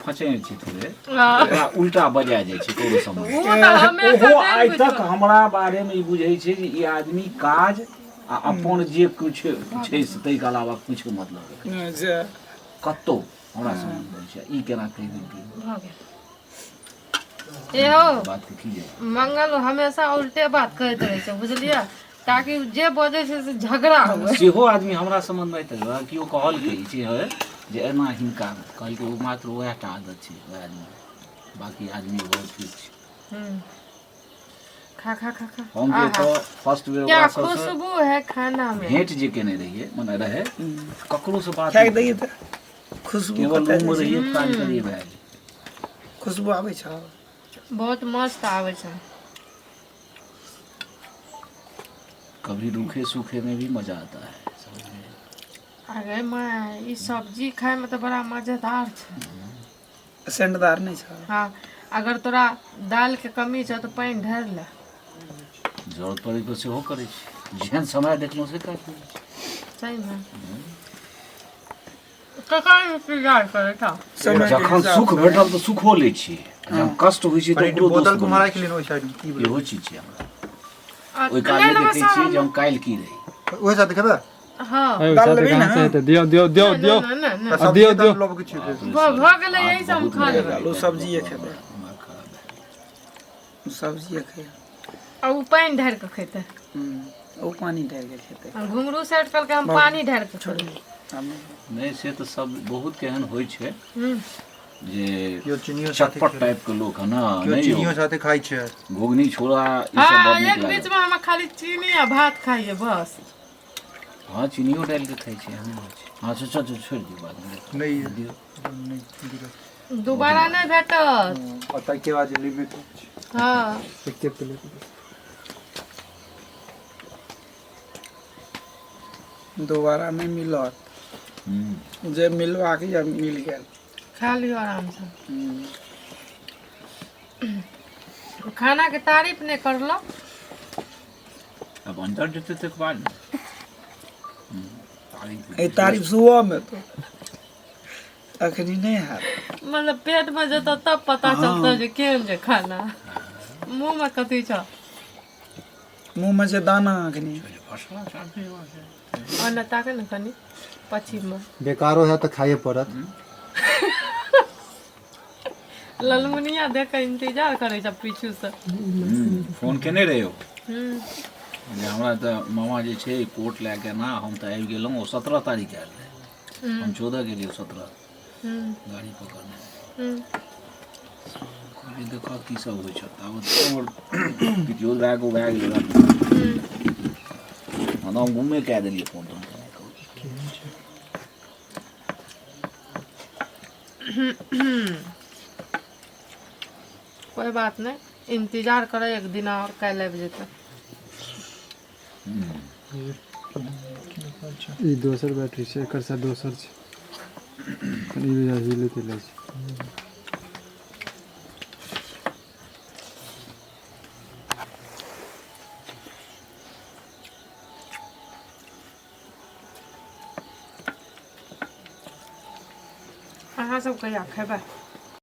फंसे छी थोड़े ओकरा उल्टा बजा जाइ छै ककरो समय ओ तऽ हमेशा ओहो जानि आइ बुझि तक कऽ। हमरा बारेमे ई बुझै छै जे ई आदमी काज आ अपन जे किछु छै से ताहिके अलावा किछु मतलब रखै नहि, जे कतहु हमरा समझ होइ छै ई केना कहि देलकै भऽ गेल एहो बातके की जाय मंगल हमेशा उल्टे बात कहैत रहै छै बुझलियै ताकि जे बजै छै से झगड़ा हुए सेहो आदमी हमरा सम्बन्धमे आइ तक केओ कहलकै ई चीज है जे एना हिनका कहलकै ओ मात्र उएह टा आदत छै ओएह आदमी बाँकी आदमी बहुत ठीक छै खा खा खा खा हम जे आहा। तऽ फर्स्ट बेर क्या ओकरा सबसँ खुशबू है खाना में भेंट जे केने रहियै मने रहै ककरो से बात खाए नहि दैयै तऽ खुशबू केवल कतऽ रूम मे जाइ छै? रहियै काज करियै भए गेलै खुशबू आबै छौ बहुत मस्त आबै छै कभी रूखे सूखे में भी मजा आता है समझ गए? अरे माँ ई सब्जी खाय में तऽ बड़ा मजेदार छै सेंटदार नहि छौ हाँ अगर तोरा दाल के कमी छौ तऽ पानि ढारि ले जरूरत पड़ै पर सेहो करै छी जेहन समय देखलहुँ से काज करै छी सही में ककर इंतजार करै छौ समय के जखन हिसाब सुख भेटल तऽ सुखो लै छी आ जहन कष्ट होइ छै तऽ कनि ओकरो बोतल दोस्त कुम्हार बनै राखि लेने ओहि साइड मे की छी। भेलै इहो चीज छै हमरा आ, ओहि काल नहि नहि लेबै देखै सर छियै हम जे हम काल्हि की रही ओहि साथ खेबै हाँ ए, दाल साथे लेबै कहाँ ने? से हेतै दियौ दियौ दियौ नहि दियौ नहि नहि नहि तऽ आ, सब्जी दियौ, तऽ दियौ। लबके छियै फेर भऽ गेलै यही सब हम खा लेबै आलू सब्जिए खेबै। दिमाग खराब भए सब्जिए खाइ आ ओ पानि ढारि कऽ खेतै ओ पानि ढारि के खेतै आ घुंघरू सेट कहलकै हम पानि ढारि कऽ छोड़ू खेबै हम नहि। नहि से तऽ सब बहुत के एहन होइ छै जे केओ चिनियो साथे चटपट टाइप के लोक है ना केओ नहि यौ चिनियो साथे खाइ छै घुघनी छोला ई सब हाँ बड़ नीक एक बीच लागल में हम खाली चीनी आ भात खाइए बस हाँ चीनियो डालि के खाइ छै एहन नहि छै हाँ अच्छा अच्छा छोड़ि दियौ बादमे नहि दियौ नहि दिक्कत दोबारा नहि भेटत आ ताहिके बाद जे लिमिट छै हाँ एके प्लेट दोबारा नहि मिलत जे मिलबाक यऽ मिल गेल खा लियौ आरामसँ खाना के तारीफ नहि करलो अब अंदर जेतै तकर बाद ने। तारीफ एहि तारीफ सुबहमे तो अखनी नहि हैत मतलब पेट में जेतौ तब पता चलतौ जे केहन छै खाना मुँह में कथी छौ मुँहमे छै दाना अखनी फसला चाहते हो छै। ओना ताके ने कनि पछिम में बेकारो है तऽ खाइए पड़त ललमुनिया देख के इंतजार करै छै पीछू से फोन केने रहे ओ हम्म जे हमरा तऽ मामा जे छै कोर्ट लए के ना हम तऽ आबि गेलहुँ ओ 17 तारीख आयल रहै हम 14 गेलियै 17 गाड़ी पकड़ने कहलियै देखऽ की सब होइ छै ताबत हमर पितियो भए गेल भए गेलै हँ तऽ हम गुमे कए देलियै फोन तोन केनाइ कहू कोई बात नहीं इंतजार करे एक दिन और काल्हि आबि जेतै ई दोसर बैटरी छै एकर साथ दोसर छै ई भी हिले तिले छै अहाँ सब कहिया खेबै